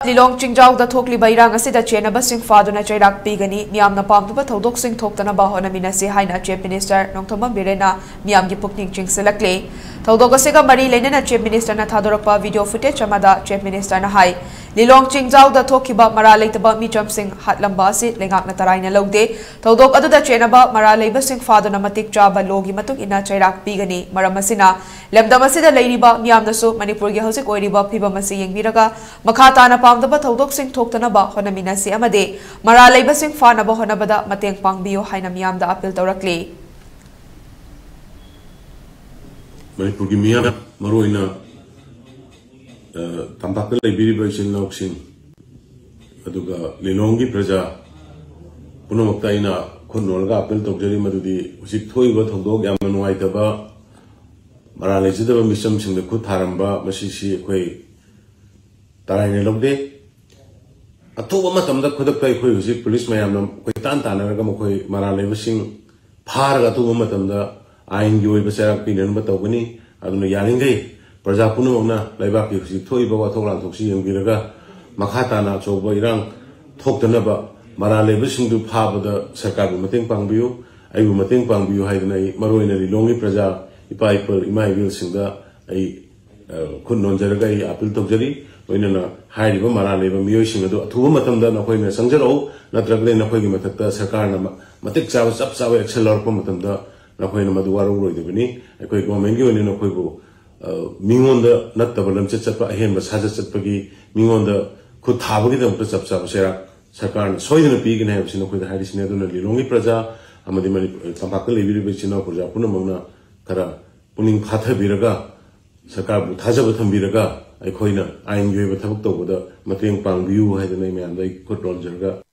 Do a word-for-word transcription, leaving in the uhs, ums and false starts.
ꯂꯤꯂꯣꯡ ꯆꯤꯡꯖꯥꯎꯗ ꯊꯣꯛꯂꯤꯕ ꯏꯔꯥꯡ ꯑꯁꯤꯗ ꯆꯦꯟꯅꯕꯁꯤꯡ ꯐꯥꯗꯨꯅ ꯆꯩꯔꯥꯛ ꯄꯤꯒꯅꯤ꯫ ꯃꯤꯌꯥꯝꯅ ꯄꯥꯝꯗꯕ ꯊꯧꯗꯣꯛꯁꯤꯡ ꯊꯣꯛꯇꯅꯕ ꯍꯣꯠꯅꯃꯤꯟꯅꯁꯤ ꯍꯥꯏꯅ Chief Minister ꯅꯣꯡꯊꯣꯝꯕꯝ ꯕꯤꯔꯦꯟꯅ ꯃꯤꯌꯥꯝꯒꯤ ꯄꯨꯛꯅꯤꯡ ꯆꯤꯡꯁꯤꯜꯂꯛꯂꯤ꯫ ꯊꯧꯗꯣꯛ ꯑꯁꯤꯒ ꯃꯔꯤ ꯂꯩꯅꯅ Chief Minister ꯅ ꯊꯥꯗꯣꯔꯛꯄ video footage ꯑꯃꯗ Chief Minister ꯅ ꯍꯥꯏ, ꯂꯤꯂꯣꯡ ꯆꯤꯡꯖꯥꯎꯗ ꯊꯣꯛꯈꯤꯕ ꯃꯔꯥꯜ ꯂꯩꯇꯕ ꯃꯤꯆꯝꯁꯤꯡ ꯍꯥꯠꯂꯝꯕ ꯑꯁꯤ ꯂꯩꯉꯥꯛꯅ ꯇꯔꯥꯏꯅ ꯂꯧꯗꯦ꯫ ꯊꯧꯗꯣꯛ ꯑꯗꯨꯗ ꯆꯦꯟꯅꯕ ꯃꯔꯥꯜ ꯂꯩꯕꯁꯤꯡ ꯐꯥꯗꯨꯅ ꯃꯇꯤꯛ ꯆꯥꯕ law ꯒꯤ ꯃꯇꯨꯡ ꯏꯟꯅ ꯆꯩꯔꯥꯛ ꯄꯤꯒꯅꯤ꯫ ꯃꯔꯝ ꯑꯁꯤꯅ, ꯂꯝꯗꯝ ꯑꯁꯤꯗ ꯂꯩꯔꯤꯕ ꯃꯤꯌꯥꯝꯅꯁꯨ ꯃꯅꯤꯄꯨꯔꯒꯤ ꯍꯧꯖꯤꯛ ꯑꯣꯏꯔꯤꯕ ꯐꯤꯕꯝ ꯑꯁꯤ ꯌꯦꯡꯕꯤꯔꯒ, ꯃꯈꯥ ꯇꯥꯅ ꯄꯥꯝꯗꯕ ꯊꯧꯗꯣꯛꯁꯤꯡ ꯊꯣꯛꯇꯅꯕ ꯍꯣꯠꯅꯃꯤꯟꯅꯁꯤ ꯑꯃꯗꯤ ꯃꯔꯥꯜ ꯂꯩꯕꯁꯤꯡ ꯐꯥꯅꯕ ꯍꯣꯠꯅꯕꯗ ꯃꯇꯦꯡ ꯄꯥꯡꯕꯤꯌꯨ ꯍꯥꯏꯅ ꯃꯤꯌꯥꯝꯗ appeal ꯇꯧꯔꯛꯂꯤ꯫ ꯃꯅꯤꯄꯨꯔꯒꯤ ꯃꯤꯌꯥꯝ, ꯃꯔꯨꯑꯣꯏꯅ, ꯑ, ꯇꯝꯄꯥꯛꯇ ꯂꯩꯕꯤꯔꯤꯕ ꯏꯆꯤꯜ ꯏꯅꯥꯎꯁꯤꯡ, ꯑꯗꯨꯒ ꯂꯤꯂꯣꯡꯒꯤ ꯄ꯭ꯔꯖꯥ ꯄꯨꯝꯅꯃꯛꯇ ꯑꯩꯅ ꯈꯨꯠ ꯅꯣꯜꯂꯒ appeal ꯇꯧꯖꯔꯤ, ꯃꯗꯨꯗꯤ ꯍꯧꯖꯤꯛ ꯊꯣꯛꯏꯕ ꯊꯧꯗꯣꯛ ꯌꯥꯝꯅ ꯅꯨꯡꯉꯥꯏꯇꯕ, ꯃꯔꯥꯜ ꯂꯩꯖꯗꯕ ꯃꯤꯆꯝꯁꯤꯡꯗ ꯈꯨꯠ ꯊꯥꯔꯝꯕ, ꯃꯁꯤꯁꯤ ꯑꯩꯈꯣꯏ ꯇꯔꯥꯏꯅ ꯂꯧꯗꯦ꯫ ꯑꯊꯨꯕ ꯃꯇꯝꯗ ꯈꯨꯗꯛꯇ ꯑꯩꯈꯣꯏ ꯍꯧꯖꯤꯛ ꯄꯨꯂꯤꯁ ꯃꯌꯥꯝꯅ ꯀꯣꯏꯇꯥꯟ ꯇꯥꯟꯅꯔꯒ ꯃꯈꯣꯏ ꯃꯔꯥꯜ ꯂꯩꯕꯁꯤꯡ ꯐꯥꯔꯒ ꯑꯊꯨꯕ ꯃꯇꯝꯗ ꯑꯥꯏꯟꯒꯤ ꯑꯣꯏꯕ ꯆꯩꯔꯥꯛ ꯄꯤꯅꯅꯕ ꯇꯧꯒꯅꯤ꯫ ꯑꯗꯨꯅ ꯌꯥꯔꯤꯈꯩ ꯄ꯭ꯔꯖꯥ ꯄꯨꯝꯅꯃꯛꯅ ꯂꯩꯕꯥꯛꯀꯤ ꯍꯧꯖꯤꯛ ꯊꯣꯛꯏꯕ ꯋꯥꯊꯣꯛ ꯂꯥꯟꯊꯣꯛꯁꯤ ꯌꯦꯡꯕꯤꯔꯒ, ꯃꯈꯥ ꯇꯥꯅ ꯑꯆꯧꯕ ꯏꯔꯥꯡ ꯊꯣꯛꯇꯅꯕ, ꯃꯔꯥꯜ ꯂꯩꯕꯁꯤꯡꯗꯨ ꯐꯥꯕꯗ ꯁꯔꯀꯥꯔꯕꯨ ꯃꯇꯦꯡ ꯄꯥꯡꯕꯤꯌꯨ, ꯑꯩꯕꯨ ꯃꯇꯦꯡ ꯄꯥꯡꯕꯤꯌꯨ ꯍꯥꯏꯗꯅ ꯑꯩ ꯃꯔꯨꯑꯣꯏꯅ ꯂꯤꯂꯣꯡꯒꯤ ꯄ꯭ꯔꯖꯥ, ꯏꯄꯥ ꯏꯄꯨ, ꯏꯃꯥ ꯏꯕꯦꯜꯁꯤꯡꯗ ꯑꯩ, ꯑ, ꯈꯨꯠ ꯅꯣꯟꯖꯔꯒ ꯑꯩ appeal ꯇꯧꯖꯔꯤ꯫ ꯂꯣꯏꯅꯅ ꯍꯥꯏꯔꯤꯕ ꯃꯔꯥꯜ ꯂꯩꯕ ꯃꯤꯑꯣꯏꯁꯤꯡ ꯑꯗꯨ ꯑꯊꯨꯕ ꯃꯇꯝꯗ ꯅꯈꯣꯏꯅ ꯆꯪꯖꯔꯛꯎ, ꯅꯠꯇ꯭ꯔꯒꯗꯤ ꯅꯈꯣꯏꯒꯤ ꯃꯊꯛꯇ ꯁꯔꯀꯥꯔꯅ ꯃ-, ꯃꯇꯤꯛ ꯆꯥꯕ, ꯆꯞ ꯆꯥꯕ action ꯂꯧꯔꯛꯄ ꯃꯇꯝꯗ ꯅꯈꯣꯏꯅ ꯃꯗꯨ ꯋꯥꯔꯧꯔꯣꯏꯗꯕꯅꯤ꯫ ꯑꯩꯈꯣꯏ government ꯀꯤ ꯑꯣꯏꯅ ꯅꯈꯣꯏꯕꯨ, ꯑ, ꯃꯤꯉꯣꯟꯗ ꯅꯠꯇꯕ ꯂꯝꯆꯠ ꯆꯠꯄ, ꯑꯍꯦꯟꯕ ꯁꯥꯖꯠ ꯆꯠꯄꯒꯤ, ꯃꯤꯉꯣꯟꯗ ꯈꯨꯠ ꯊꯥꯕꯒꯤꯗꯃꯛꯇ ꯆꯞ ꯆꯥꯕ ꯆꯩꯔꯥꯛ ꯁꯔꯀꯥꯔꯅ ꯁꯣꯏꯗꯅ ꯄꯤꯒꯅꯤ ꯍꯥꯏꯕꯁꯤ ꯅꯈꯣꯏꯗ ꯍꯥꯏꯔꯤꯁꯤꯅꯤ꯫ ꯑꯗꯨꯅ ꯂꯤꯂꯣꯡꯒꯤ ꯄ꯭ꯔꯖꯥ ꯑꯃꯗꯤ ꯃꯅꯤꯄꯨꯔ, ꯇꯝꯄꯥꯛꯇ ꯂꯩꯕꯤꯔꯤꯕ ꯏꯆꯤꯟ ꯏꯅꯥꯎ ꯄ꯭ꯔꯖꯥ ꯄꯨꯝꯅꯃꯛꯅ ꯈꯔ ꯄꯨꯛꯅꯤꯡ ꯐꯥꯊꯕꯤꯔꯒ, ꯁꯔꯀꯥꯔꯕꯨ ꯊꯥꯖꯕ ꯊꯝꯕꯤꯔꯒ, ꯑꯩꯈꯣꯏꯅ ꯑꯥꯏꯟꯒꯤ ꯑꯣꯏꯕ ꯊꯕꯛ ꯇꯧꯕꯗ ꯃꯇꯦꯡ ꯄꯥꯡꯕꯤꯌꯨ ꯍꯥꯏꯗꯅ ꯑꯩ ꯃꯌꯥꯝꯗ ꯑꯩ ꯈꯨꯠ ꯅꯣꯟꯖꯔꯒ